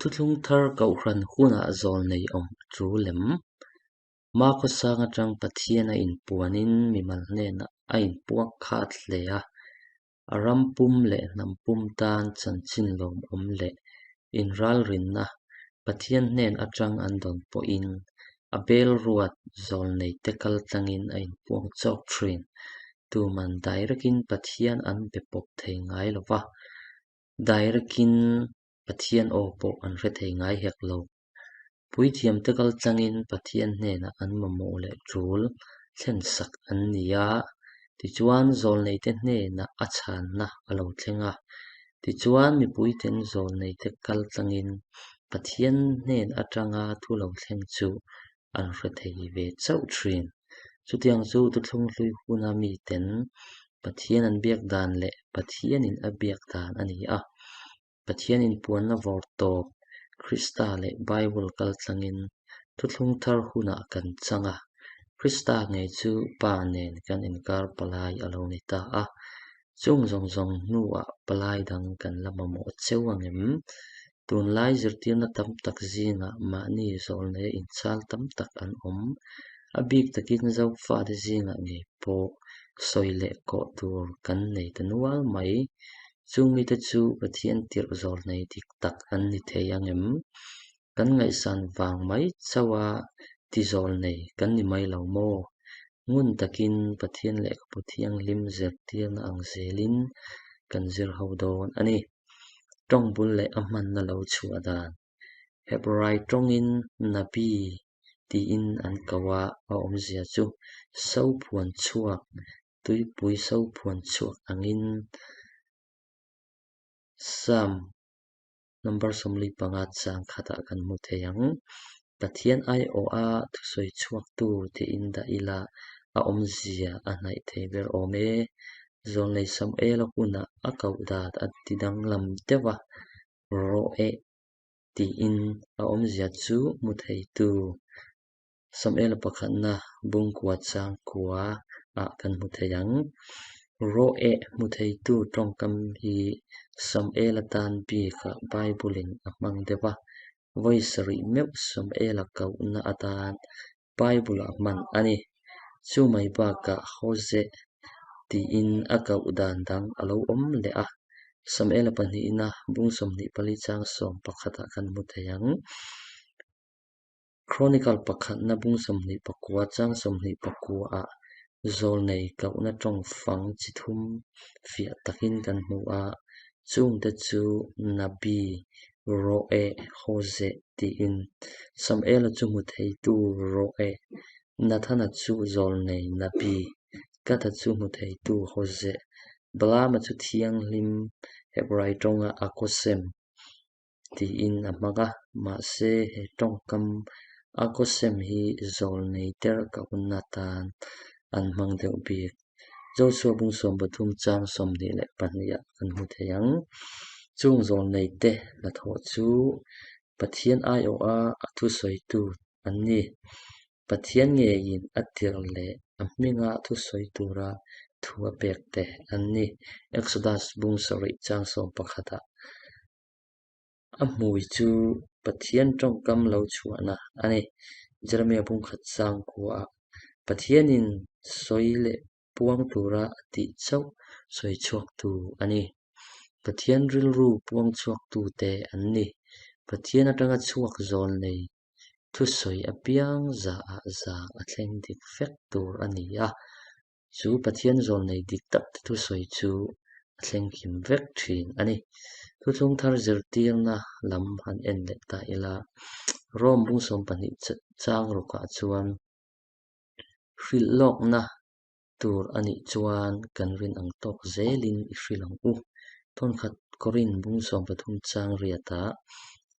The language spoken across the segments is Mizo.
Thuthlung thar kohhran hunah zawlnei awm a tul em? Hmakhawsang atang Pathian a inpuanin mimal hnenah a inpuak khat hle a, a ram pum leh hnam pum tan chanchin lawmawm leh inralrinna Pathian hnen atang an dawn pawhin a bel ruat zawlneite kaltlangin a inpuang chawk thin. Tuman direct-in Pathian an be pawp thei ngai lo va, direct-in Pathian aw pawh an hre thei ngai hek lo. Puithiamte kaltlangin Pathian hnenah an mamawh leh tul thlensak an ni a, tichuan zawlneite hnenah a chhanna a lo thleng a. Tichuan mipuiten zawlneite kaltlangin Pathian hnen atanga thu lo thleng chu an hre thei ve chauh thin. Chutiang chu thuthlung hlui huna miten Pathian an biak dan leh Pathianin a biak dan a ni a. Pathian inpuanna vawr tawp Krista leh Bible kaltlangin thuthlung thar hunah kan chang a. Krista ngei chu Pa nen kan inkar palai a lo ni ta a. Chung zawng zawng hnuah palai dang kan la mamawh cheu ang em? Tunlai zirtirna tam tak zingah mahni zawlneia inchal tam tak an awm. A bik takin Zofate zingah ngei pawh sawi leh kawh tur kan nei ta nual mai. Chung mite chu Pathian tirh zawlnei dik tak an ni thei ang em? Kan ngaihsan vang mai chauha ti zawlnei kan ni mai lo maw? Ngun takin Pathian Lehkhabu Thianghlim zirtirna ang zelin kan zir ho dawn a ni. Tawng bul leh a hmanna lo chhuah dan. Hebrai tawngin Nabi tiin an ko a, a awmzia chu sophuan chhuak, tuipui sophuan chhuak angin Psalm number 45 chang khatah kan hmu thei ang. Pathian aiawha thusawi chhuaktu tiin dah ila a awmzia a hnaih thei ber awm e. Zawlnei Samuela hunah a koh dan a ti danglam deuh a, Rawh eh tiin a awmzia chu hmu theitu Samuela pakhatna bungkua changkua ah kan hmu thei ang. Rawh eh hmu theitu tawngkam hi Samuela tan bikah Bible-in a hmang deuh a, vawi sarih meuh Samuela kohna atan Bible-ah hman a ni. Chu mai bakah Hosea tiin a koh dan dang a lo awm leh a, Samuela pahnihna bung 24 chang 11 ah kan hmu thei ang. Chronicle pakhatna bung 29 chang 29 ah zawlnei kohna tawngfang chi thum fiah takin kan hmu a, chungte chu Nabi, Roeh, Hosea tiin. Samuela chu hmu theitu Roeh, Nathana chu zawlnei Nabi, Gada chu hmu theitu Hosea, Balaama chu thianghlim Hebrai tawnga Akosem tiin a hmang a, mahse he tawngkam Akosem hi zawlnei ter kohna atan an hmang deuh bik. Joshua bung 13 chang 22 ah kan hmu thei ang. Chung zawlnei te hnathawh chu Pathian aiawha a thusawitu an ni. Pathian ngeiin a tirh leh a hminga thusawi tura thu a pek te an ni. Exodus bung 7 chang 11 ah a hmui chu Pathian tawngkam lo chhuahna a ni. Jeremia bung khat chang kua ah Pathianin sawi leh puang tura a tih chauh sawi chhuaktu a ni. Pathian rilru puang chhuaktute an ni. Pathian atanga chhuak zawl nei thusawi apiang zaah za a thleng dik vek tur a ni a, chu Pathian zawl nei dik tak te thusawi chu a thleng kim vek thin a ni. Thuthlung thar zirtirna lam han en leh ta ila, Rome bung 12 chang rukah chuan hrilh lawkna tur a nih chuan kan rin ang tawk zelin i hrilh ang u. Thawnkhat Korin bung 13 chang riatah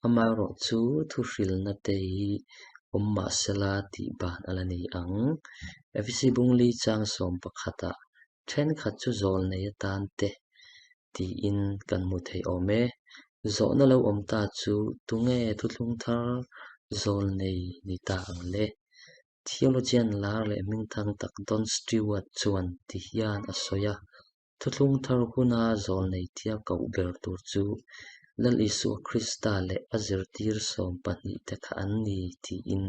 amaherawh chu thu hrilhna te hi awm mahsela tih ban a la ni ang. Efesi bung li chang 11 ah thenkhat chu zawl nei atan te tiin kan hmu thei awm e. Zawhna lo awm ta chu tunge thuthlung thar zawl nei ni ta ang le? Theologian lar leh hmingthang tak Don Stewart chuan ti hian a sawi a, Thuthlung thar huna zawl nei tia koh ber tur chu Lal Isua Krista leh a zirtir sawm pahnihte kha an ni tiin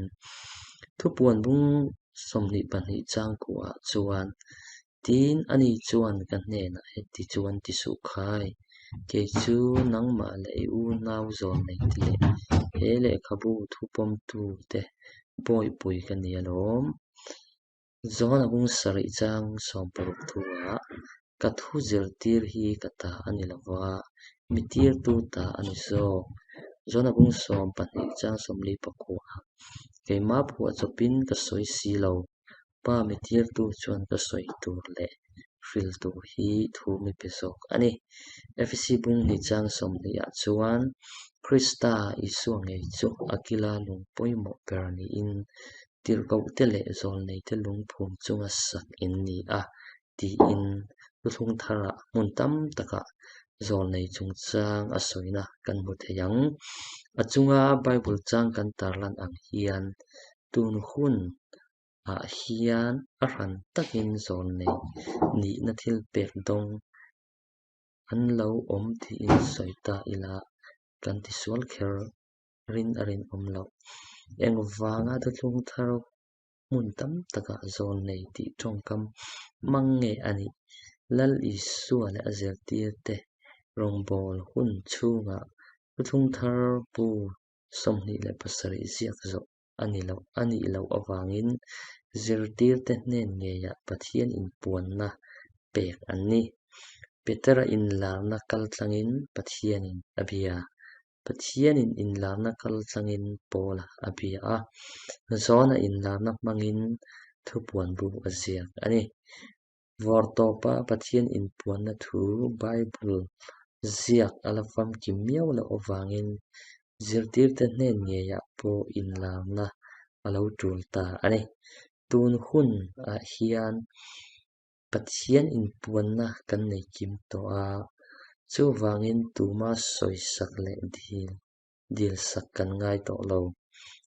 Thupuan bung 22 chang kuah chuan, Tin, ani chuan ka hnenah heti chuan ti suh khai, kei chu nangmah leh i unau zawlneite leh he lehkhabu thu pawmtute bawihpui ka ni alawm. Johana bung sarih chang 60 thu-ah, Ka thu zirtir hi ka ta a ni lo va, mi tirtu ta a ni zawk. Johana bung 12 chang 49-ah, Keimah phuahchawpin ka sawi si lo, Pa mi tirtu chuan ka sawi tur leh hril tur hi thu mi pe zawk a ni. Efesi bung hnih chang 20 ah chuan Krista Isua ngei chu a kila lung pawimawh ber niin tirhkohte leh zawlneite lungphum chunga sak in ni a tiin Thuthlung tharah hmun tam takah zawlnei chungchang a sawina kan hmu thei ang. A chunga Bible chang kan tarlan ang hian tun hun ah hian a hran takin zawlnei nihna thil pek dawng an lo awm tiin sawi ta ila kan tisual kher rin a rinawm loh. Engvanga thuthlung thar hmun tam takah zawlnei tih tawngkam hmang nge a nih? Lal Isua leh a zirtirte rawngbâwl hun chhungah thuthlung thar bu 27 ziak zawh a ni loh a nih loh avangin zirtirte hnen ngeiah Pathian inpuanna pek an ni. Petera inlarna kaltlangin Pathianin a bia. Pathianin inlarna kaltlangin Paula a bia a, Johana inlarna hmangin thupuan bu a ziak a ni. Vawrtawpa Pathian inpuanna thu Bible ziak a la famkim miau loh avangin zirtirte hnen ngeiah pawh inlarna a lo tul ta a ni. Tun hunah hian Pathian inpuanna kan nei kim tawh a, chuvangin tuma sawisak leh dil dilsak kan ngai tawh lo.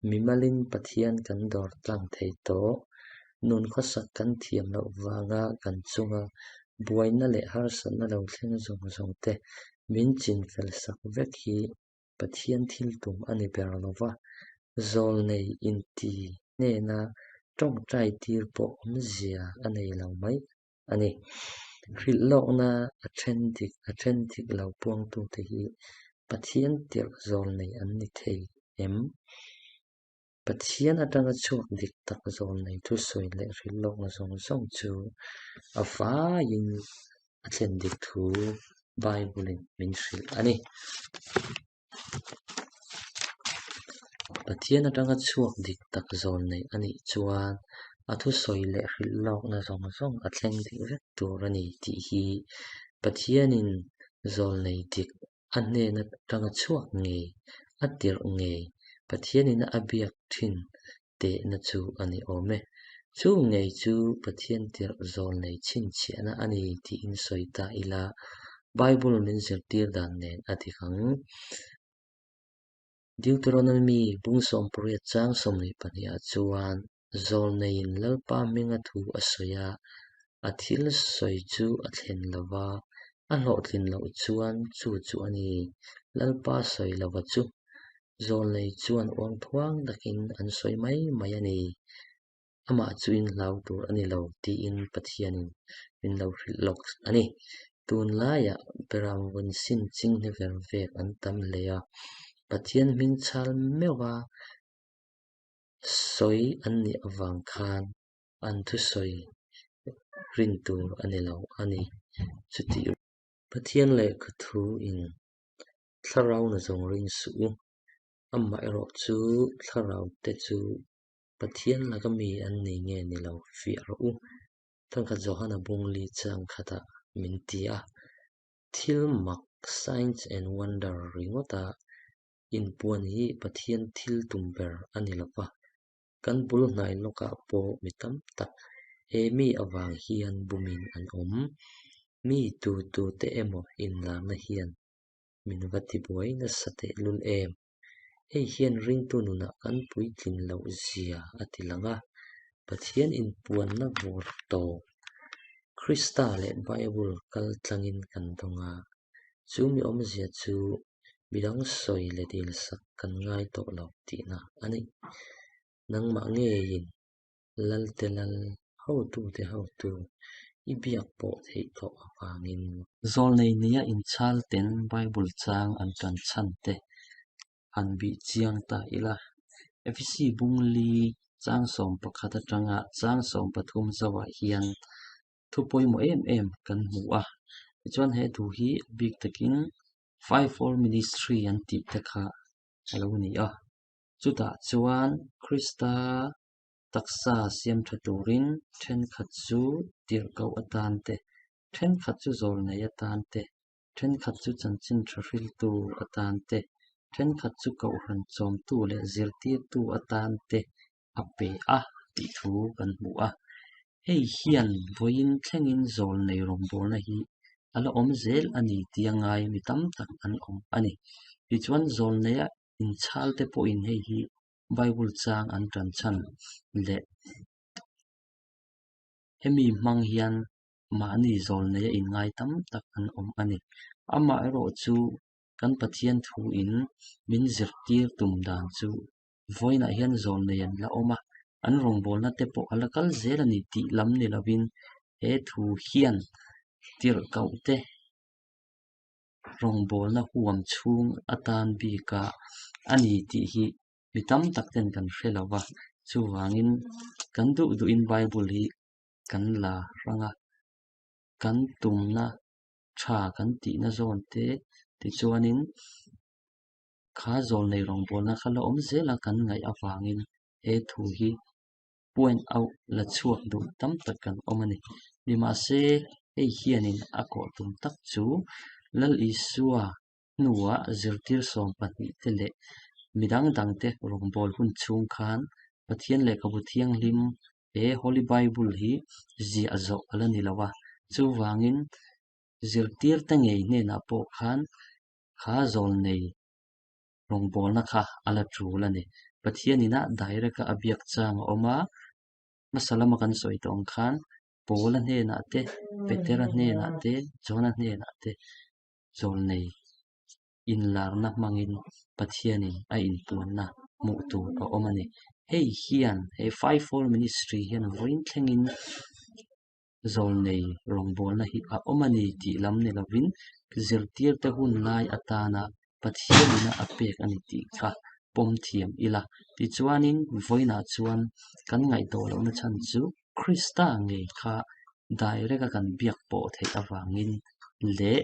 Mimalin Pathian kan dawr tlang thei tawh. Nun khawsak kan thiam loh vanga kan chunga buaina leh harsatna lo thleng zawng zawng te min chinfel sak vek hi Pathian thil tum a ni ber lo va, zawlnei inti hnena tawngtai tir pawh awmzia a nei lo mai a ni. Hrilh lawkna a then dik a then dik lo puangtute hi Pathian tirh zawlnei an ni thei em? Pathian atanga chhuak dik tak zawlnei thusawi leh hrilh lawkna zawng zawng chu a vaiin a thlen dik thu Bible-in min hrilh a ni. Pathian atanga chhuak dik tak zawlnei a nih chuan a thusawi leh hrilh lawkna zawng zawng a thleng dik vek tur a ni tih hi Pathianin zawlnei dik a hnen atanga chhuak ngei, a tirh ngei, Pathianin a biak thin tehna chu a ni awm e. Chu ngei chu Pathian tirh zawlnei chhinchhiahna a ni tiin sawi ta ila, Bible min zirtir dan nen a dik ang. Deuteronomy bung 18 chang 22 ah chuan zawlneiin Lalpa hminga thu a sawi a, a thil sawi chu a thlen lo va, a hlawhtlin loh chuan chu chu a ni. Lalpa sawi lova chu Zawlnei chuan uangthuang takin an sawi mai mai a ni. Amah chu in hlau tur a ni lo tiin Pathianin min lo hrilh lawk a ni. Tunlaiah Beram vun sin chinghne ver vek an tam hle a, Pathian hming chhal meuha sawi an nih avang khan an thusawi rin tur a ni lo a ni. Chutih Pathian lehkha thu in Thlarau na zawng ring suh u. Amaherawh chu thlarau te chu Pathian laka mi an ni nge ni lo fiah rawh u. Thangkhat Johana bungli chang khatah min ti a, thil mak, signs and wonder, ringawta inpuan hi Pathian thil tum ber a ni lo va. Kan bul hnai lawkah pawh mi tam tak he mi avang hian bumin an awm. Mi tu tu te emaw inlarna hian min va tibuai nasa tehlul em? Hei hian ringtu nunah kan puitlin loh zia a ti lang a, Pathian inpuanna vawr tawp Krista leh Bible kal tlangin kan dawng a, chu mi awmzia chu. Midang sawi leh dilsak kan ngai tawh lo tihna a ni. Nangmah ngeiin Lalte Lal, hotute hotu i biak pawh theih tawh avangin. Zawlnei nia inchhalten Bible chang an tan chhan te han bih chiang ta ila. Efesi bung li chang 11 atanga chang 13 zoah hian thu pawimawh em em kan hmu a. Tichuan he thu hi a bik takin Fivefold Ministry an tih te kha a lo ni a. Chutah chuan Krista taksa siam tha turin thenkhat chu tirhkoh atan te, thenkhat chu zawlnei atan te, thenkhat chu chanchin tha hriltu atan te, thenkhat chu kohhran chawmtu leh zirtirtu atan te a pe a tih thu kan hmu a. Hei hian vawiin thlengin zawlnei rawngbawlna hi a la awm zel a ni tia ngai mi tam tak an awm a ni. Tichuan zawlneia inchhalte pawhin hei hi Bible chang an tan chhan leh hemi hmang hian mahni zawlneia inngai tam tak an awm a ni. Amaherawh chu kan Pathian thuin min zirtir tum dan chu vawiinah hian zawlnei an la awm a, an rawngbawlna te pawh a la kal zel a ni tih lam ni lovin he thu hian tirhkoh te rawngbawlna huam chhung atan bika a ni tih hi mi tam tak ten kan hre lo va, chuvangin kan duh duhin Bible hi kan la hrang a, kan tumna tha kan tihna zawn te tichuanin kha zawlnei rawngbawlna kha la awm zel a kan ngaih avangin he thu hi point out la chhuak duh tam tak kan awm a ni. Nimahse, hei hianin a kawh tum tak chu Lal Isua hnuah zirtir 12 te leh mi dang dangte rawngbâwl hun chhung khan Pathian Lehkhabu Thianghlim he Holy Bible hi ziah zawh a la ni lo a. Chuvangin, zirtirte ngei hnenah pawh khan kha zawlnei rawngbawlna kha a la tul a ni. Pathian ina direct-a a biak chang a awm a, hmasa lama kan sawi tawh ang khan Paula hnenah te, Petera hnenah te, Johna hnenah te zawlnei inlarna hmangin Pathianin a inpuanna hmuh tur a awm a ni. Hei hian he Fivefold Ministry hian vawiin thlengin zawlnei rawngbawlna hi a awm a ni tih lam ni lovin zirtirte hun lai atana Pathianina a pek a ni tih kha pawm thiam ila. Tichuanin vawiinah chuan kan ngaihtuah lohna chhan chu Krista ngei kha direct a kan biak pawh theih avangin leh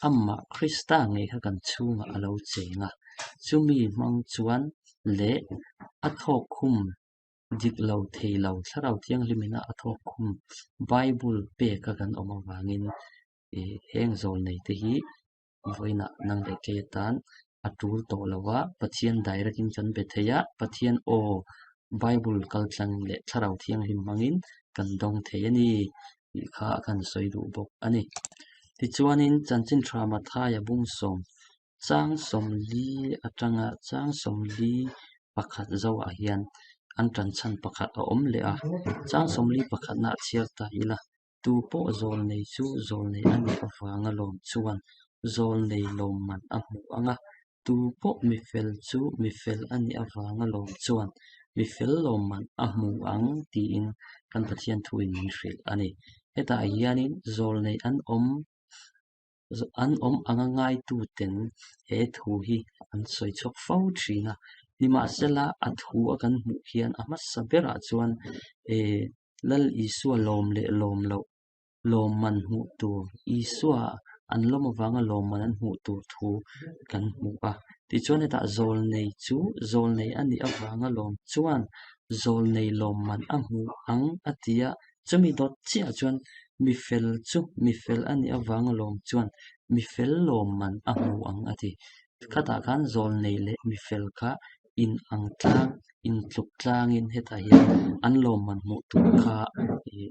amah Krista ngei kha kan chhungah a lo cheng a, chumi hmang chuan leh a thawk khum Dik lo thei lo Thlarau Thianghlimina a thawk khum Bible peka kan awm avangin ih heng zawlnei te hi vawiinah nang leh kei atan a tul tawh lo va, Pathian direct in kan be thei a, Pathian aw Bible kaltlang leh Thlarau Thianghlim hmangin kan dawng thei a ni tih kha kan sawi duh bawk a ni. Tichuanin Chanchin Tha Mathaia bung sawm Chang 40 atanga chang 41 zoah hian an tan chhan pakhat a awm leh a. Chang 41 a chhiar ta ila, tu pawh zawlnei chu zawlnei a nih avanga lawm chuan zawlnei lawmman a hmu ang a, tu pawh mifel chu mifel a nih avanga lawm chuan mifel lawmman a hmu ang tiin kan Pathian thuin min hrilh a ni. Hetah hianin zawlnei an awm An awm anga ngaituten he thu hi an sawi chhuak fo thin a, nimahsela a thu a kan hmuh hian a hmasa berah chuan eh Lal Isua lawm leh lawm loh lawmman hmuh tur Isua an lawm avanga lawmman an hmuh tur thu kan hmu a. Tichuan hetah zawlnei chu zawlnei a nih avanga lawm chuan zawlnei lawmman a hmu ang a ti a, Chumi dawt chiah chuan mi fel chu mi fel a nih avang alawm chuan mi fel lawmman a hmu ang a ti. Khatah khan zawlnei leh mi fel kha in ang tlang, in tluk tlangin hetah hian an lawmman hmuh tur kha ih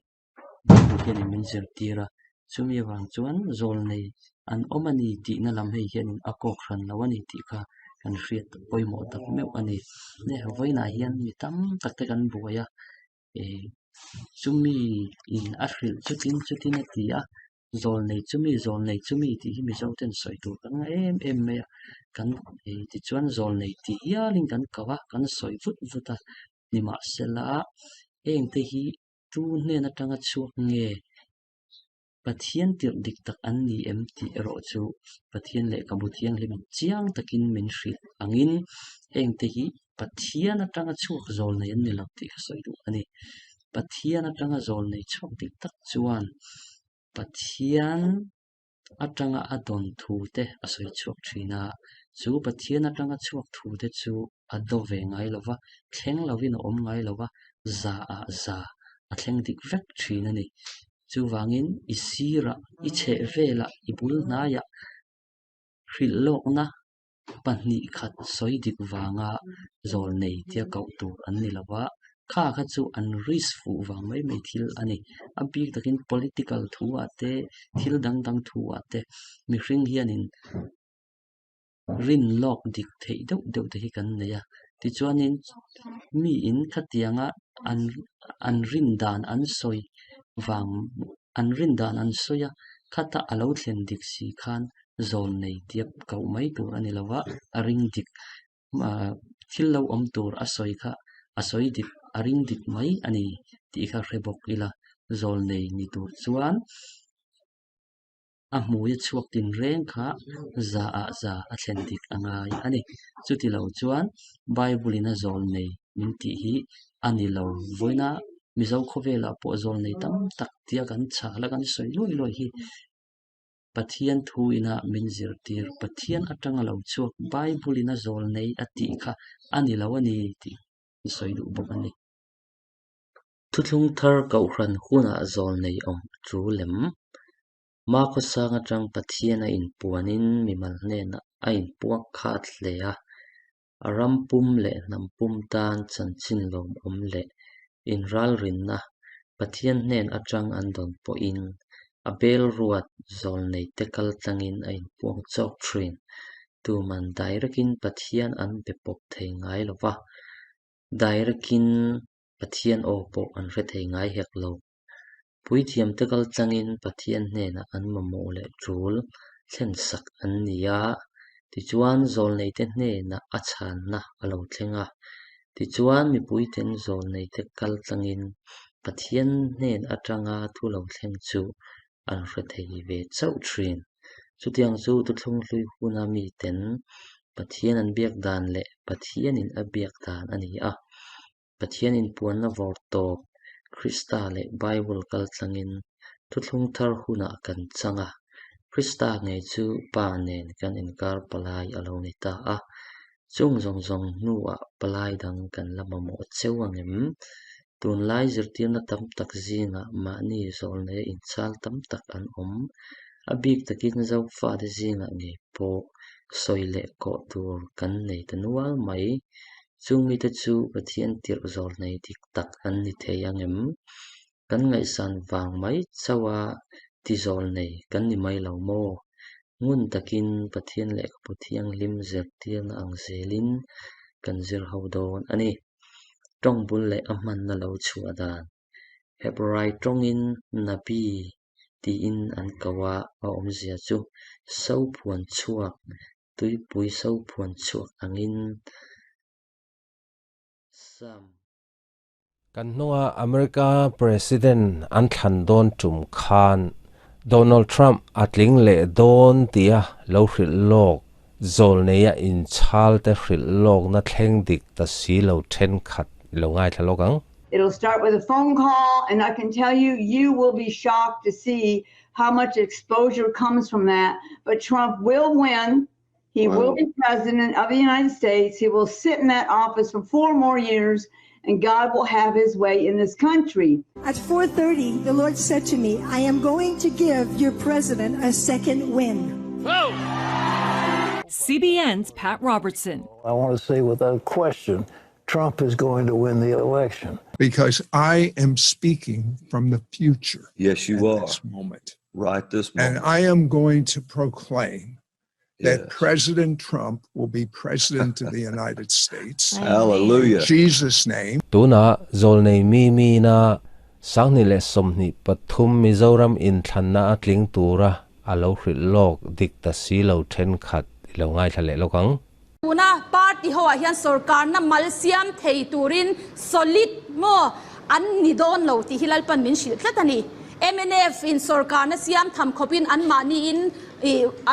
Bible hianin min zirtir a. Chumi avang chuan zawlnei an awm a ni tihna lam hei hianin a kawk hran lo a ni tih kha kan hriat pawimawh tak meuh a ni. Vawiinah hian mi tam tak te kan buai a. Eh chumi in a hrilh chutin chutin a ti a, zawlnei chumi zawlnei chumi tih hi Mizo ten sawi tur kan ngah em em mai a. Kan tichuan zawlnei ti hialin kan ko a, kan sawi vut vut a. Nimahsela, hengte hi tu hnen atanga chhuak nge Pathian tirh dik tak an ni em tih erawh chu Pathian lehkhabu thianghlim chiang takin min hrilh angin hengte hi Pathian atanga chhuak zawlnei an ni lo tih ka sawi duh a ni. Pathian atanga zawlnei chhuak dik tak chuan Pathian atanga a dawn thu te a sawi chhuak thin a, chu Pathian atanga chhuak thu te chu a do ve ngai lo va, thleng lovin a awm ngai lo va, za ah za a thleng dik vek thin a ni. Chuvangin i sirah, i chheh velah, i bul hnaiah hrilh lawkna pahnih khat sawi dik vanga zawl nei tia koh tur an ni lo va, kha kha chu an risk fuh vang mai mai thil a ni. A bik takin political thu ah te, thil dang dang thu ah te mihring hianin rin lawk dik theih deuh deuh te hi kan nei a. Tichuanin miin khatianga an an rin dan an sawi vang an rin dan an sawi a, khata a lo thlen dik si khan zawl nei tia koh mai tur a ni lo va, a ring dik thil lo awm tur a sawi kha a sawi dik a ring dik mai a ni tih kha hre bawk ila zawl nei ni tur chuan a hmui a chhuak tin reng kha za ah za a thlen dik a ngai a ni. Chuti lo chuan Bible in a zawl nei min tih hi a ni lo. Vawiina Mizo khawvelah pawh zawl nei tam tak tia kan chhal a kan sawi luai luai hi Pathian thu ina min zirtir, Pathian atanga lo chhuak Bible in a zawl nei a tih kha a ni lo a ni tih kan sawi duh bawk a ni. Thuthlung thar kohhran hunah zawl nei awm a tu lem. Hmakhawsang atang Pathian a inpuanin mimal hnenah a inpuak khat hle a, a ram pum leh hnam pum tan chanchin lawmawm leh inralrinna Pathian hnen atang an dawn pawhin a bel ruat zawlneite kal tlangin a inpuang chawk thin. Tuman direct-in Pathian an be pawp thei ngai lo va, direct-in Pathian aw pawh an hre thei ngai hek lo. Puithiamte kal tlangin Pathian hnenah an mamawh leh tul thlensak an ni a, tichuan zawlneite hnenah a chhanna a lo thleng a. Tichuan mipuiten zawlneite kal tlangin Pathian hnen atanga thu lo thleng chu an hre thei ve chauh thin. Chutiang chu thuthlung hlui huna miten Pathian an biak dan leh Pathianin a biak dan a ni a. Pathian inpuanna vawr tawp Krista leh Bible kal tlangin thuthlung thar hunah kan chang a. Krista ngei chu Pa nen kan inkar palai a lo ni ta a. Chung zawng zawng hnuah palai dang kan la mamawh cheu ang em? Tunlai zirtirna tam tak zingah mahni zawlneia inchal tam tak an awm. A bik takin Zofate zingah ngei pawh sawi leh kawh tur kan nei ta nual mai. Chung mite chu Pathian tirh zawlnei dik tak an ni thei ang em? Kan ngaihsan vang mai chauha ti zawlnei kan ni mai lo maw? Ngun takin Pathian lehkhabu thianghlim zirtirna ang zelin kan zir ho dawn a ni. Tawng bul leh a hmanna lo chhuah dan. Hebrai tawngin Nabi tiin an ko a, a awmzia chu sophuan chhuak, tuipui sophuan chhuak angin Sam. Kan hnunga America President an thlan dawn tum khan Donald Trump a tling leh dawn tia lo hrilh lawk zawlneia inchhal te hrilh lawkna thleng dik ta si lo thenkhat i lo ngaithla lawk ang. It'll start with a phone call and I can tell you, you will be shocked to see how much exposure comes from that. But Trump will win. He wow. will be president of the United States. He will sit in that office for four more years and God will have his way in this country. At 4:30, the Lord said to me, "I am going to give your president a second win." Whoa! CBN's Pat Robertson. I want to say without question, Trump is going to win the election. Because I am speaking from the future. Yes, you are. This moment. Right this moment. And I am going to proclaim that yes. President Trump will be president of the United States. Hallelujah. In Jesus' name. Tuna zawlnei Mimi na 2023 Mizoram inthlanna a tling tura a lo hrilh lawk dik ta si lo thenkhat. I lo ngaithla leh lawk ang. Tuna party ho ah hian sorkarna mal siam thei turin solid maw an ni dawn lo tih hi Lalpan min hrilh tlat a ni. Mnf in sorkarna siam tham khawpin anmahni in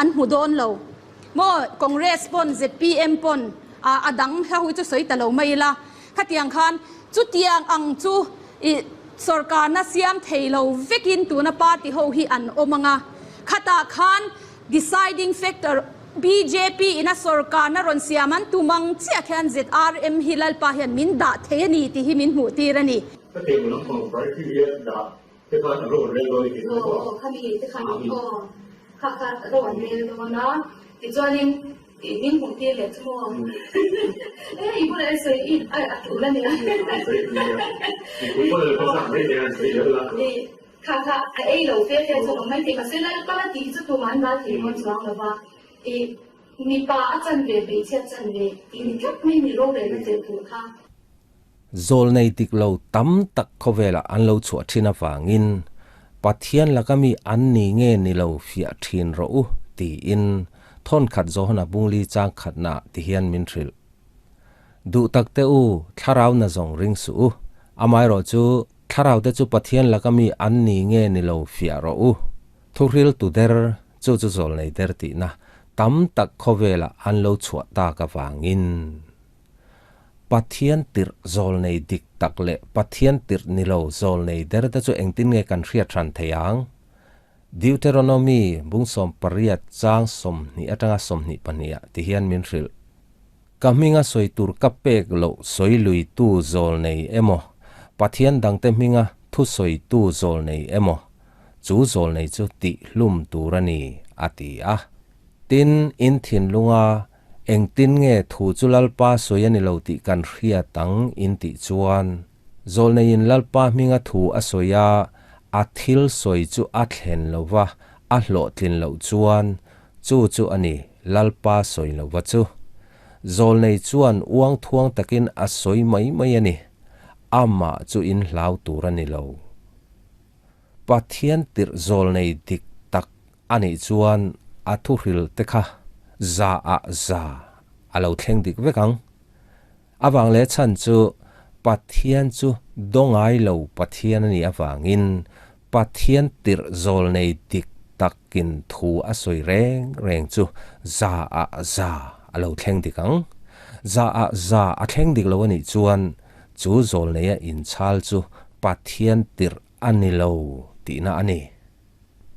an hmu dawn lo maw, Congress pawn zpm pawn a dang hla hui chu sawi ta lo mai ila, khatiang khan chutiang ang chu sorkarna siam thei lo vekin tuna party ho hi an awm ang a, khatah khan Deciding factor, bjp in a sorkarna rawn siam an tum ang chiah khian ZRM hi Lalpa hian min dah thei a ni tih hi min hmuh tir a ni. Ka thei maw lampang criteria dah te khan a ro an rel dawn i ti mai maw? Aw khami te khan aw kha kha ro an rel dawn a, tichuanin i min hmuh tir leh chu maw? E i bulah i sawi i a tul a nia. An sawi tul a nia. Mipui pawn an lo hre chak mai thei a an sawi zel a. Kha kha a ei lo fe fe chu awm mai thei mahse Lalpa tih hi chu tumah an bal thei dawn chuang lo va, i mipa a chan ve hmeichhia a chan ve tih ni tlat mai ni rorelna chelh tur kha. Zawlnei dik lo tam tak khawvelah an lo chhuah thin avangin Pathian laka mi an ni nge ni lo fiah thin rawh u tiin thawnkhat Johana bungli chang khatnaah tihian min hrilh. Duh tak te u, thlarau na zawng ring suh u, amaherawh chu Thlarau te chu Pathian laka mi an ni nge ni lo fiah rawh u. Thuhril tu der, chu chu zawlnei der tihna tam tak khawvelah an lo chhuah tak avangin. Pathian tirh zawlnei dik tak leh Pathian tirh ni lo zawlnei der te chu engtin nge kan hriat hran thei ang? Deuteronomy bung 18 chang 20 atanga 22 ah ti hian min hrilh. Ka hminga sawi tur ka pek loh sawi luitu zawlnei emaw, Pathian dangte hminga thu sawitu zawlnei emaw, chu zawlnei chu tih hlum tur a ni, a ti a. Tin, in thinlunga engtin nge thu chu Lalpa sawi a ni lo tih kan hriat ang in tih chuan, zawlneiin Lalpa hminga thu a sawi a, a thil sawi chu a thlen lo va, a hlawhtlin loh chuan, Chu chu a ni, Lalpa sawi lova chu. Zawlnei chuan uang thuang takin a sawi mai mai a ni. Amah chu in hlau tur a ni lo. Pathian tirh zawlnei dik tak a nih chuan a thuhril te kha za ah za a lo thleng dik vek ang. Avang leh chhan chu Pathian chu dawngai lo Pathian a nih avangin Pathian tirh zawlnei dik takin thu a sawi reng reng chu za ah za a lo thleng dik ang. Za ah za a thleng dik lo a nih chuan chu zawlneia inchhal chu Pathian tirh a ni lo tihna a ni.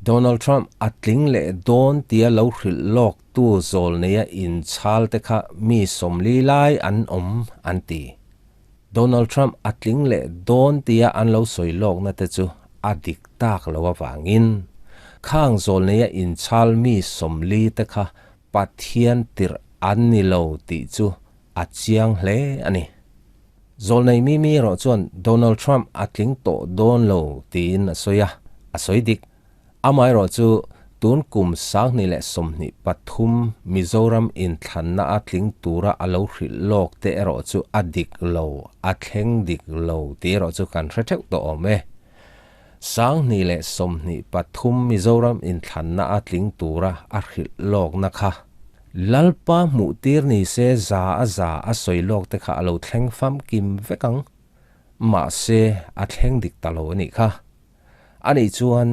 Donald Trump a tling leh dawn tia lo hrilh lawk tu zawlneia inchhal te kha mi 40 lai an awm an ti. Donald Trump a tling leh dawn tia an lo sawi lawkna te chu a dik tak lo avangin khang zawlneia inchhal mi 40 te kha Pathian tirh an ni lo tih chu a chiang hle a ni. Zawlnei Mimi erawh chuan Donald Trump a tling tawh dawn lo tiin a sawi a, a sawi dik. Amaherawh chu tun kum 2023 Mizoram inthlanna a tling tura a lo hrilh lawk te erawh chu a dik lo, a thleng dik lo tih erawh chu kan hre theuh tawh awm e. 2023 Mizoram inthlanna a tling tura a hrilh lawkna kha Lalpa hmuh tir ni se za a za a sawi lawk te kha a lo thleng famkim vek ang. Mahse, a thleng dik ta lo a nih kha. Anih chuan,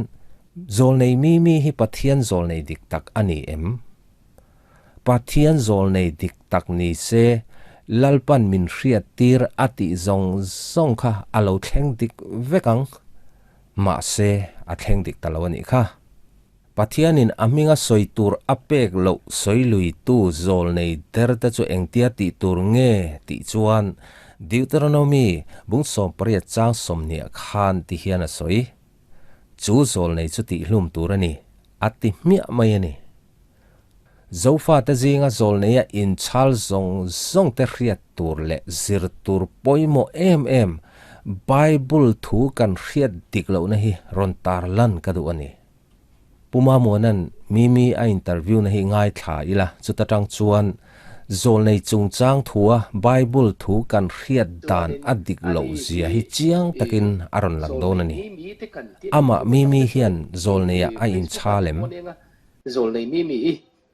zawlnei mi mi hi Pathian zawlnei dik tak a ni em? Pathian zawlnei dik tak ni se, Lalpan min hriat tir a tih zawng zawng kha a lo thleng dik vek ang. Mahse, a thleng dik ta lo a nih kha. Pathianin a hminga sawi tur a pek loh sawi luitu zawlnei der te chu engtia tih tur nge tih chuan Deuteronomy bung 18 chang 20 ah khan ti hian a sawi. Chu zawlnei chu tihhlum tur a ni, a ti hmiah mai a ni. Zofate zinga zawlneia inchhal zawng zawng te hriat tur leh zir tur pawimawh em em Bible thu kan hriat dik lohna hi rawn tarlan ka duh a ni. Pu Mamuana'n Mimi a interview na hi ngaithla ila, chuta tang chuan zawlnei chungchang thua Bible thu kan hriat dan a dik loh zia hi chiang takin a rawn lang dawn a ni. Amah Mimi hian zawlneiah a inchhal em? Zawlnei Mimi i.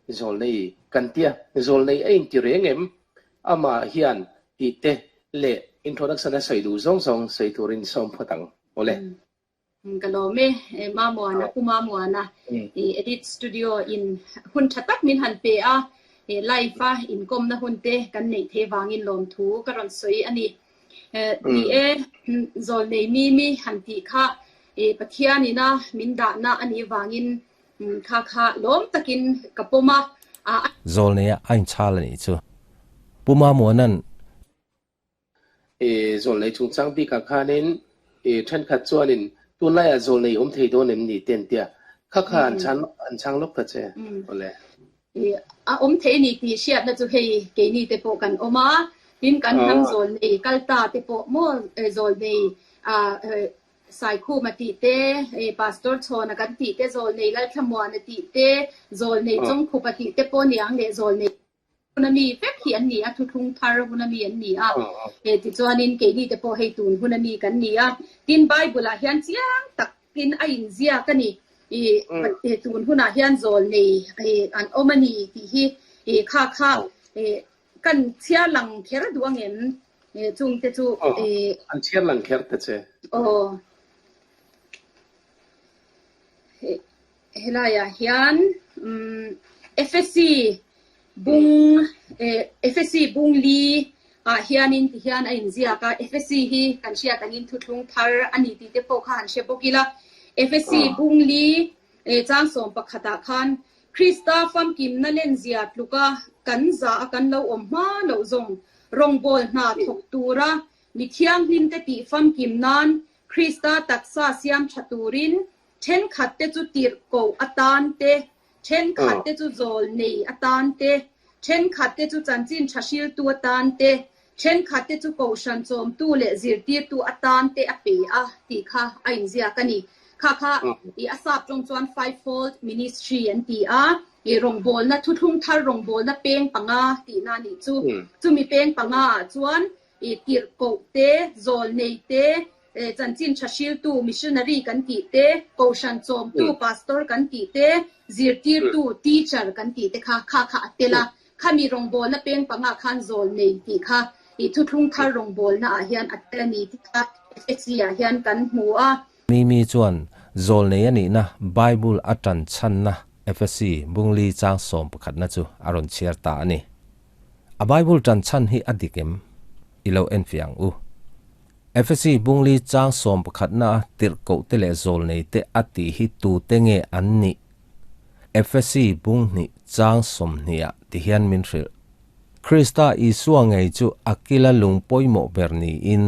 Zawlnei kan tia, zawlnei a inti reng em? Amah hian tih te leh introduction a sawi duh zawng zawng sawi turin sawm phawt ang. Awle. Ka lawm e, Mamuana, Pu Mamuana, i Edit Studio in hun tha tak min han pe a, live a inkawmna hun te kan neih thei vangin lawmthu ka rawn sawi a ni. Ni e, zawlnei Mimi han tih kha Pathian ina min dahna a nih vangin kha kha lawm takin ka pawm a. Zawlneia a inchhal a nih chu. Pu Mamuana'n Zawlnei chungchang bikah khanin thenkhat chuanin tunlaiah zawlnei awm thei dawn em ni te an tia. Kha kha an chhan an chhang lawk ta che. Awle. A awm thei a ni tih hriatna chu hei keini te pawh kan awm a, tin kan hnam zawlnei kal ta te pawh maw zawlnei Saikhuma tih te, Pastor Chhawna kan tih te, zawlnei Lalthlamuana tih te, zawlnei Chawngkhupa tih te pawh niang leh zawlnei Huna mi vek hi an ni a, thuthlung thar huna mi an ni a. Tichuanin keini te pawh hei tun huna mi kan ni a. Tin, Bible-ah hian chiang takin a inziak a ni. I tun hunah hian zawl nei an awm a ni tih hi kha kha kan chhiar lang kher duh ang em? Chungte chu. An chhiar lang kher ta che. Aw. Helaiah hian FSC bung FSC bung li ah hianin ti hian a inziak a, FSC hi kan hriat angin thuthlung thar a ni tih te pawh kha han hre bawk ila. FSC bung li chang sawm pakhatah khan Krista famkimna lenzia tluka kan za a kan lo awm hma loh zawng rawngbawl hna thawk tura mi thianghlimte tih famkim nan Krista taksa siam tha turin Thenkhatte chu tirhkoh atan te, thenkhatte chu zawl nei atan te, thenkhatte chu chanchin tha hriltu atan te, thenkhatte chu kohhran chawmtu leh zirtirtu atan te a pe a tih kha a inziak a ni. Kha kha i a sap tawng chuan fivefold ministry an ti a, i rawngbawlna, thuthlung thar rawngbawlna peng panga tihna a nih chu. Chumi peng panga ah chuan i tirhkoh te, zawl nei te, Chanchin tha hriltu, missionary kan tih te, kohhran chawmtu, pastor kan tih te, zirtirtu, teacher kan tih te kha kha kha a tel a. Khami rawngbawlna peng pangah khan zawl nei tih kha i thuthlung thar rawngbawlna ah hian a tel a ni tih kha FSC ah hian kan hmu a. Mimi chuan zawl nei a nihna Bible a tan chhanna FSC Bungli chang sawm pakhatna chu a rawn chhiar ta a ni. A Bible tan chhan hi a dik em? I lo enfiah ang u. Efesi Bungli chang sawm pakhatna a tirhkoh te leh zawlnei te a tih hi tute nge an nih? Efesi Bunghnih chang sawmhnih ah ti hian min hrilh. Krista Isua ngei chu a kila lung pawimawh ber niin,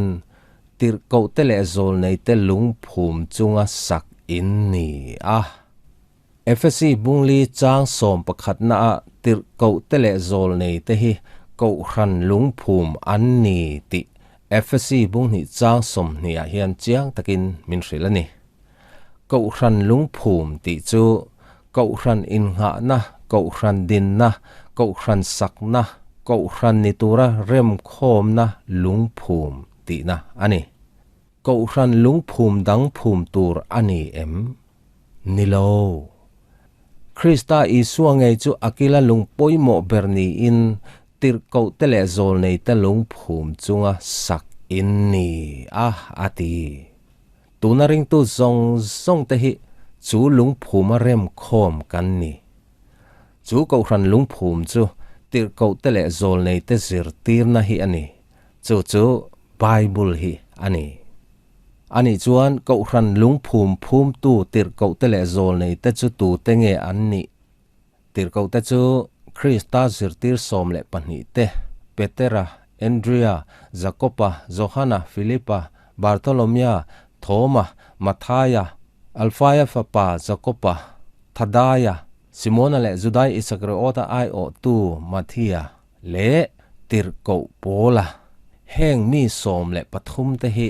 tirhkoh te leh zawlnei te lung phum chunga sak in ni a. Efesi Bungli chang sawm pakhatna a tirhkoh te leh zawlnei te hi Kohhran lungphum an ni tih Efesi Bunghnih chang 20 ah hian chiang takin min hrilh a ni. Kohhran lungphum tih chu Kohhran innghahna, Kohhran dinna, Kohhran sakna, Kohhran ni tura remkhawmna lungphum tihna a ni. Kohhran lungphum dang phum tur a ni em? Ni lo. Krista Isua ngei chu a kila lung pawimawh ber niin tirhkoh te leh zawlnei te lung phum chunga sak in ni a, a ti. Tuna ringtu zawng zawng te hi chu lung phuma remkhawm kan ni. Chu kohhran lung phum chu tirhkoh te leh zawlnei te zirtirna hi a ni. Chu chu Bible hi a ni. Anih chuan Kohhran lungphum phumtu tirhkohte leh zawlneite chu tute nge an nih? Tirhkohte chu Krista zirtir 12 te, Petera, Andrea, Jakoba, Johana, Filipa, Bartholomea, Thoma, Mathaia, Alfaia fapa Jakoba, Thadaia, Simona leh Judai Isakriota aiawhtu Mathia leh Tirhkoh Paula. Heng mi 13 te hi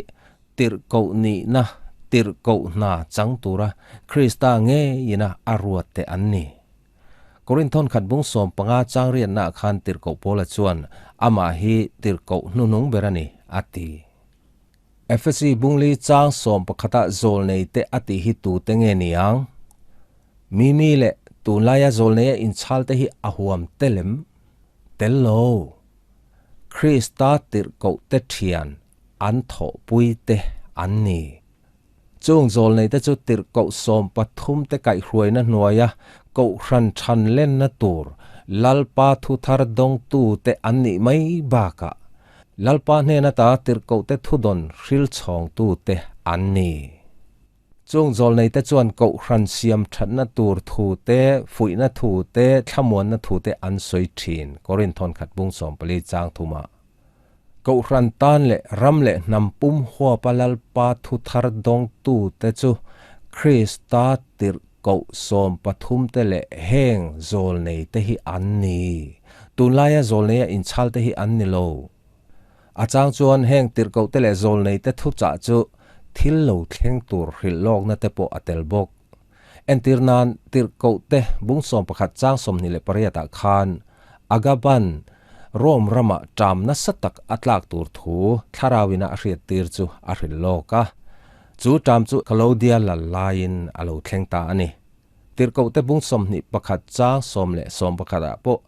tirhkoh nihna, tirhkoh hna chang tura Krista ngeiina a ruat te an ni. Korinthon khat bung 15 chang riatnaah khan Tirhkoh Paula chuan amah hi tirhkoh hnuhnung ber a ni, a ti. Efesi bungli chang 11 ah zawlnei te a tih hi tute nge ni ang? Mimi leh. Tunlaia zawlneia inchhalte hi a huam tel em? Tel lo. Krista tirhkohte thian an thawhpuite an ni. Chung zawlneite chu tirhkoh 13 te kaihhruaina hnuaia kohhran than lenna tur Lalpa thuthar dawngtute an nih mai bakah Lalpa hnena ta tirhkohte thudawn hrilchhawngtute an ni. Chung zawlneite chuan kohhran siam thatna tur thu te, fuihna thu te, thlamuanna thu te an sawi thin, Korinth khat bung 14 chang thumah. Kohhran tan leh ram leh hnam pum huapa Lalpa thu thar dawngtute chu Krista tirhkoh 13 te leh heng zawlneite hi an ni. Tunlaia zawlneia inchhalte hi an ni lo. A chang chuan heng tirhkohte leh zawlneite thuchah chu thil lo thleng tur hrilh lawkna te pawh a tel bawk. Entir nan tirhkohte bung 11 chang 28 ah khan Agaban Rome rama ṭam nasa tak a tlak tur thu thlarauina a hriat tir chu a hrilh lawk a. Chu ṭam chu Claudia lal laiin a lo thleng ta a ni. Tirhkohte bung 21 chang 10 leh 11 ah pawh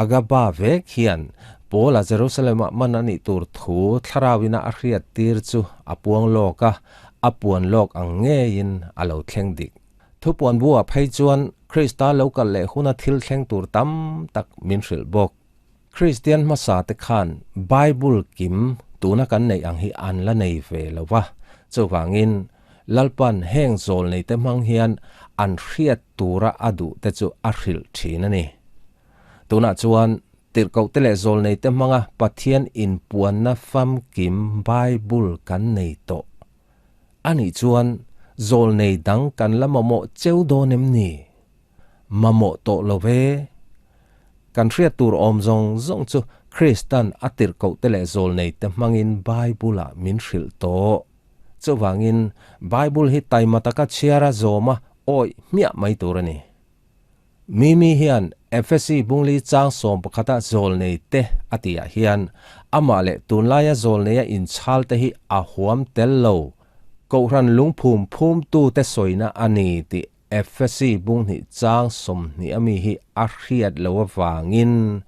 Agaba vek hian Paula Jerusalem-ah man a nih tur thu thlarauina a hriat tir chu a puang lawk a, a puan lawk ang ngeiin a lo thleng dik. Thupuan buah phei chuan Krista lo kal leh huna thil thleng tur tam tak min hrilh bawk. Kristian hmasa te khan Bible kim tuna kan nei ang hi an la nei ve lo va. Chuvangin Lalpan heng zawlnei te hmang hian an hriat tura a duh te chu a hrilh thin a ni. Tunah chuan tirhkoh te leh zawlnei te hmanga Pathian inpuanna famkim Bible kan nei tawh. Ani chuan zawlnei dang kan la mamawh cheu dawn em ni? Mamawh tawh lo ve. Kan hriat tur awm zawng zawng chu Kristan a tirhkoh te leh zawlnei te hmangin Bible-ah min hrilh tawh. Chuvangin Bible hi taima taka chhiara zawma awih hmiah mai tur a ni. Mimi hian Efesi bungli chang 11 ah zawlnei te a tihah hian amah leh tunlaia zawlneia inchhal te hi a huam tel lo. Kohhran lungphum phumtu te sawina a ni tih Efesi bung hnih chang 20 ami hi a hriat lo avangin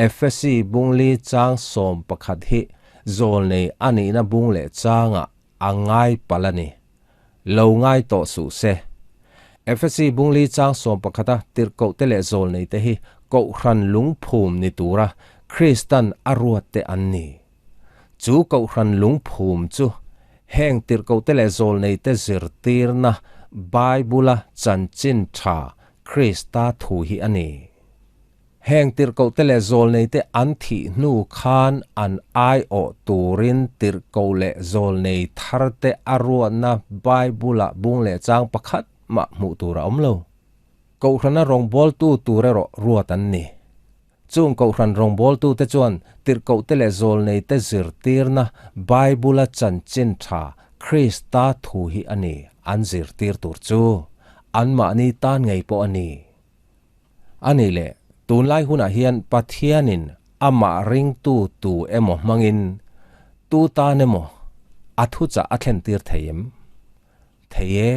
Efesi bungli chang 11 hi zawlnei a nihna bung leh changah a ngai pal a ni. Lo ngai tawh suh se. Efesi bungli chang 11 a tirhkoh te leh zawlnei te hi kohhran lungphum ni tura Kristan a ruat te an ni. Chu kohhran lungphum chu heng tirhkoh te leh zawlnei te zirtirna Bible-a chanchin tha Krista thu hi a ni. Heng tirhkoh te leh zawlnei te an thih hnu khan an ai awh turin tirhkoh leh zawlnei thar te a ruatna Bible-a bung leh chang pakhat mah hmuh tur a awm lo. Kohhrana rawngbawltu tur erawh ruat an ni. Chung kohhran rawngbawltu te chuan tirhkoh te leh zawlnei te zirtirna Bible-a chanchin tha Krista thu hi a ni an zirtir tur chu. Anmahni tan ngei pawh a ni. Ani leh tunlai hunah hian Pathianin amah ringtu tu emaw hmangin tu tan emaw a thuchah a thlen tir thei em? Thei e.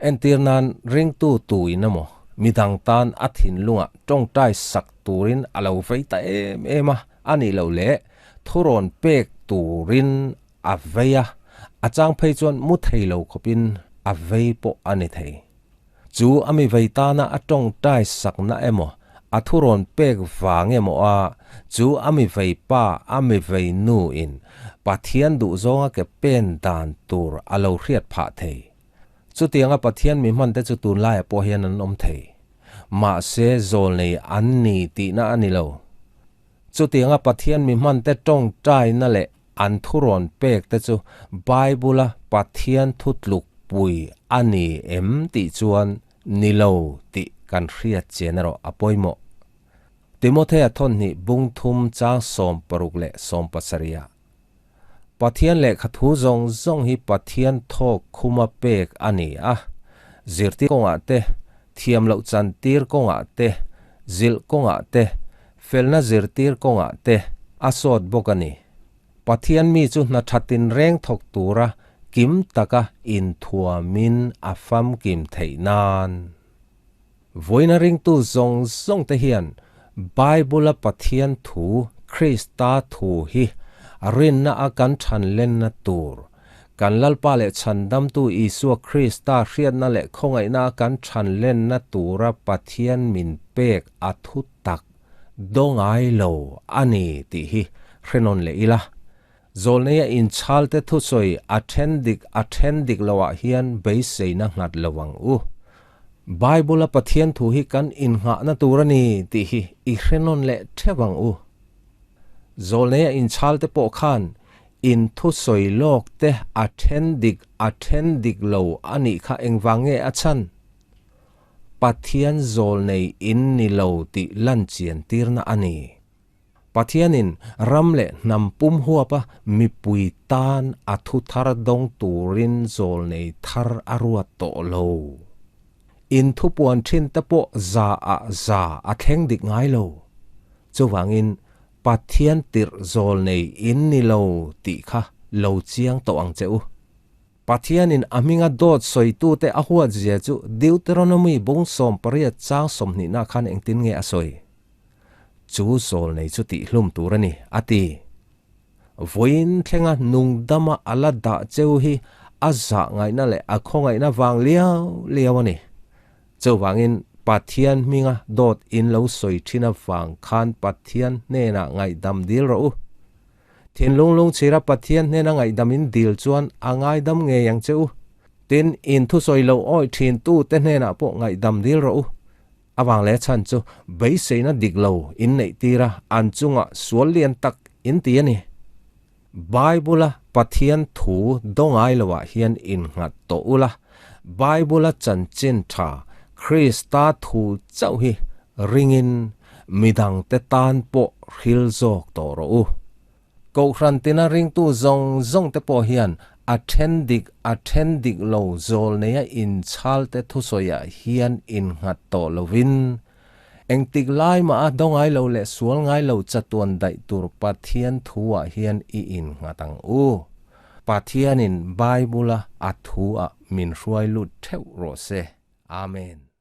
Entir nan ringtu tu in emaw midang tan a thinlungah tawngtai sak turin a lo vei ta em em a, ani lo leh thurawn pek turin a vei a, a chang phei chuan mu thei lo khawpin a vei pawh a ni thei. Chu ami vei tana a tawngtai sakna emaw a thurawn pek vang emaw a chu ami vei pa ami vei nu in Pathian duh zawnga ke pen dan tur a lo hriat phah thei. Chutianga Pathian mi hman te chu tunlaiah pawh hian an awm thei. Mahse zawlnei an ni tihna a ni lo. Chutianga Pathian mi hman te tawngtaina leh an thurawn pek te chu Bible-a Pathian thu tluk pui a ni em tih chuan ni lo tih kan hriat chian erawh a pawimawh. Timothea thawn hnih bung thum chang 60 leh 70 ah. Pathian lehkha thu zawng zawng hi Pathian thawk khuma pek a ni a. Zirtir kawngah te, thiam loh chantir kawngah te, zilh kawngah te, felna zirtir kawngah te a sawt bawk a ni. Pathian mi chu hna thatin reng thawk tura kim taka inthuamin a famkim theih nan. Vawiina ringtu zawng zawng te hian Bible-a Pathian thu, Krista thu hi rinna a kan chhan lenna tur, kan Lalpa leh Chhandamtu Isua Krista hriatna leh khawngaihna a kan chhan lenna tura Pathian min pek a thu tak dawngai lo a ni tih hi hre nawn leh ila. Zawlneia inchhalte thusawi a then dik a then dik loah hian beiseina nghat lo ang u. Bible-a Pathian thu hi kan innghahna tur a ni tih hi i hre nawn leh theuh ang u. Zawlneia inchhalte pawh khan in thusawi lawk te a then dik a then dik lo a nih kha engvang nge a chhan? Pathian zawlnei in ni lo tih lan chian tirna a ni. Pathianin ram leh hnam pum huapa mipui tan a thu thar dawng turin zawlnei thar a ruat tawh lo. In thupuan thin te pawh za ah za a thleng dik ngai lo. Chuvangin Pathian tirh zawlnei in ni lo tih kha lo chiang tawh ang che u. Pathianin a hminga dawt sawitute a huat zia chu Deuteronomy bung 18 chang 20 na khan engtin nge a sawi? Chu zawlnei chu tihhlum tur a ni, a ti. Vawiin thlenga nungdama a la dah cheu hi a zah ngaihna leh a khawngaihna vang liau liau a ni. Chuvangin Pathian hminga dawt in lo sawi thin avang khan Pathian hnenah ngaihdam dil rawh u. Thinlung lungchhira Pathian hnena ngaihdam in dil chuan a ngaidam ngei ang che u. Tin, in thusawi lo awih thin tute hnenah pawh ngaihdam dil rawh u. Avang leh chhan chu beiseina dik lo in neih tir a, an chungah sual lian tak in ti a ni. Bible-a Pathian thu dawngai loah hian innghat tawh ula, Bible-a chanchin tha Krista thu chauh hi ringin midangte tan pawh hril zawk tawh rawh u. Kohhran tina ringtu zawng zawng te pawh hian a then dik a then dik lo zawl neia inchhal te thusawiah hian innghat tawh lovin, engtik lai mah a dawngai lo leh sual ngai lo chatuan daih tur Pathian thuah hian i innghat ang u. Pathianin Bible-a a thu-ah min hruai lut theuh rawh se. Amen.